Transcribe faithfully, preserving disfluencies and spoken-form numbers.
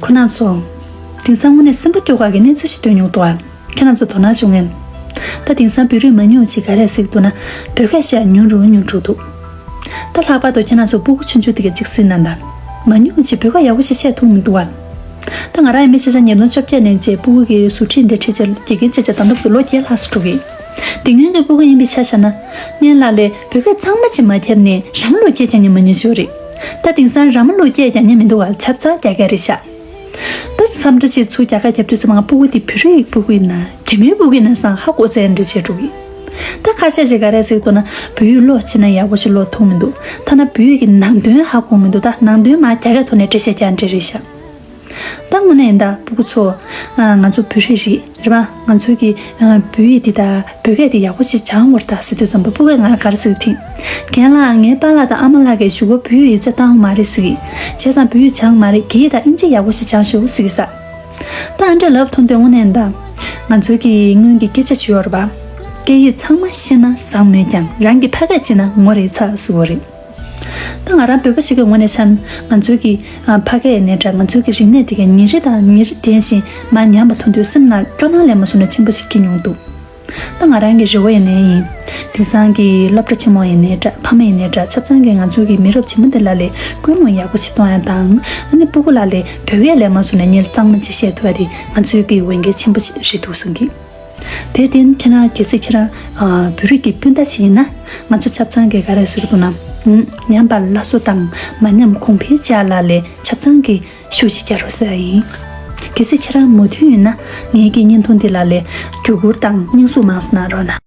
ཁོ་རང་ཚོ། དེང་སང་དངོས་གནས་སེམས་པ་སྐྱོ་ག་གི་གནས་ཚུལ་ཞིག་ཐོན་མྱོང་འདུག་ཨ། ཁྱེད་རང་ཚོ་དོ་སྣང་བྱུང་ངམ། ད་དེང་སང་བོད་རིགས་མ་ཉུང་ཅིག་ག་རེ་ཟེར་གྱི་འདུག་ན། བོད་སྐད་བཤད་ཉུང་རུ་ཉུང་འགྲོ་འདུག་ད་ལྷག་པར་དུ་ཁྱེད་རང་ཚོ་སྤུ་གུ་ཆུང་ཆུང་དེ་ག་གཅིག་གཟིགས་ན་ད། མ་ཉུང་ཅིག་བོད་སྐད་ཡག་པོ་ཞིག་བཤད་ཐུབ་མི་འདུག་ཨ། ད་ང་རང་ཡང་མི་ཆ་ཆ་ཉིས་སྟོང་བཅོ་བརྒྱད་ནས་བྱས་སྤུ་གུ་གི་ཟུར་ཁྲིད་འདྲ་ཁྲིད་བྱས་དགེ་རྒན་བྱས་བྱས་ད་ལྟ་བར་དུ་ལོ་བརྒྱད་ལྷག་ཙམ་འགྲོ་གི། དེ་སྔོན་གྱི་སྤུ་གུ་ཡིན་པའི་ཆ་བཞག་ན། སྔོན་ལ་ལས་བོད་སྐད་གཙང་མ་ཅིག་མ་བརྒྱབ་ནས་ར་མ་བློ་སྐྱེད་རྒྱག་མཁན་མང་ཉུང་ཤོས་རེད། ད་དེང་སང་ར་མ་བློ་སྐྱེད་རྒྱག་མཁན་མི་འདུག་བ། ཆབ་གཙང་རྒྱག་མཁན་རེད་ཤག་ད་འཚམས་འདྲི་ཅིག་ཚུར་རྒྱ་གར་རྒྱབ་དུས་ཙམ་པ་སྤུ་གུ་དེ་བོད་རིགས་སྤུ་གུ་ཡིན་ན་རྒྱ་མིའི་སྤུ་གུ་ཡིན་ན་སང་ཧ་གོ་ཚད་འདྲ་བྱེད་འགྲོ་གི། ད་ཁ་ཤས་ཅིག་ག་རེ་ཟེར་འདུག་ན། བོད་ཡིག་ཀློག་བྱས་ན་ཡག་པོ་ཞིག་ཀློག་ཐུབ་མི་འདུག་ཐ་ན་བོད་ཡིག་གི་ནང་དོན་ཧ་གོ་མི་འདུག་ད་ནང་དོན་མར་རྒྱ་སྐད་ཐོག་ནས་འགྲེལ་བཤད་རྒྱག་འདྲ་རེད་ཤག་ད་དངོས་གནས་ཡིན་ད་སྤུ་གུ་ཚོ། ཨ། ང་ཚོ་བོད་རིགས་རེད། རེད་པ། ང་ཚོའི་གི། ཨ། བོད་ཡིག་འདི་དང་བོད་སྐད་འདི་ཡག་པོ་ཞིག་སྦྱང་དགོས་རེད་ད་ཟེར་དུས་ཙམ་པ་སྤུ་གུས་ང་ལ་ག་རེ་ཟེར་གི་དྲན། རྒན་ལགས། ངའི་པཱ་ལགས་དང་ཨ་མ་ལགས་ཀྱིས་གཞུག་གུ་བོད་ཡིག་ཡིག་ཚད་བཏང་མ་རེད་ཟེར་གི། བྱས་ཙང་བོད་ཡིག་སྦྱང་མ་རེད། གི་ཡིག་དང་ཨིན་ཇི་ཡག་པོ་ཞིག་སྦྱང་ཤོག་ཟེར་གི་ས། ད་ཨ་འདྲ་ལབ་ཐུབ་དུས་དངོས་གནས་ཡིན་ད། ང་ཚོའི་གི་སྔོན་གྱི་སྐད་ཆ་ཞིག་ཡོད་རེད་པ། སྐད་ཡིག་ཚང་མ་ཤེས་ན་བཟང་མོད་ཀྱང་རང་གི་ཕ་སྐད་བརྗེད་ན་ངོ་རེ་ཚ་ཟེར་བ་རེད། ད་ང་རང་བོད་པ་ཞིག་གི་ངོས་ནས་བཤད་ན་ང་ཚོའི་གི། ཨ། ཕ་སྐད་ཡིན་ནའི་འདྲ། ང་ཚོའི་གི་རིག་གནས་དེ་ག་ཉིན་རེ་དང་ཉིན་རེ་ལྡན་ཞིང་མར་ཉམས་པ་མཐོང་དུས་སེམས་ནང་སྐྱོ་སྣང་ལས་མ་བཟོ་ན་ཆེན་པོ་ཞིག་སྐྱེ་མྱོང་འདུག་ད་ང་རང་གི་རེ་བ་ཡིན་ནའི་ཡིན། དེང་སང་གི་སློབ་གྲྭ་ཆེན་མོ་ཡིན་ནའི་འདྲ། ཕ་མ་ཡིན་ནའི་འདྲ། ཆ་ཚང་གི་ང་ཚོའི་གི་མི་རབས་རྗེས་མ་འདི་ལ་ལས་སྐུལ་མ་ཡག་པོ་ཞིག་གཏོང་ཡ་དང་། ཨ་ནི་སྤུ་གུ་ལ་ལས་བོད་སྐད་ལས་མ་བཟོ་ན་སྙན་གཙང་མ་ཅིག་བཤད་ཐུབ་ཡ་དེ་ང་ཚོའི་གི་འོས་འགན་ཆེན་པོ་ཞིག་རེད་འདུག་བསམ་གི། དེར་བརྟེན་ཁྱེད་རང་གལ་སྲིད་ཁྱེད་རང་། ཨ། བོད་རིགས་ཀྱི་སྤུན་ཟླ་ཞིག་ཡིན་ན། ང་ཚོ་ཆབ་ཚང་གིས་ག་རེ་ཟེར་གྱི་འདུག་ན། ཨུམ། ཉམས་པར་སླར་གསོ་དང་མ་ཉམས་གོང་འཕེལ་བྱ་ལ་ལས་ཆབ་ཚང་གིས་ཤུགས་ཤིག་རྒྱག་རོགས་ཟེར་ཡ་ཡིན། གལ་སྲིད་ཁྱེད་རང་མོས་མཐུན་ཡོད་ན་ངེད་ཀྱི་བརྙན་ཐུང་འདི་ལ་ལས་བརྒྱུད་བསྐུར་དང་བརྙན་གཟུགས་མང་ཙམ་གནང་རོགས་གནང་།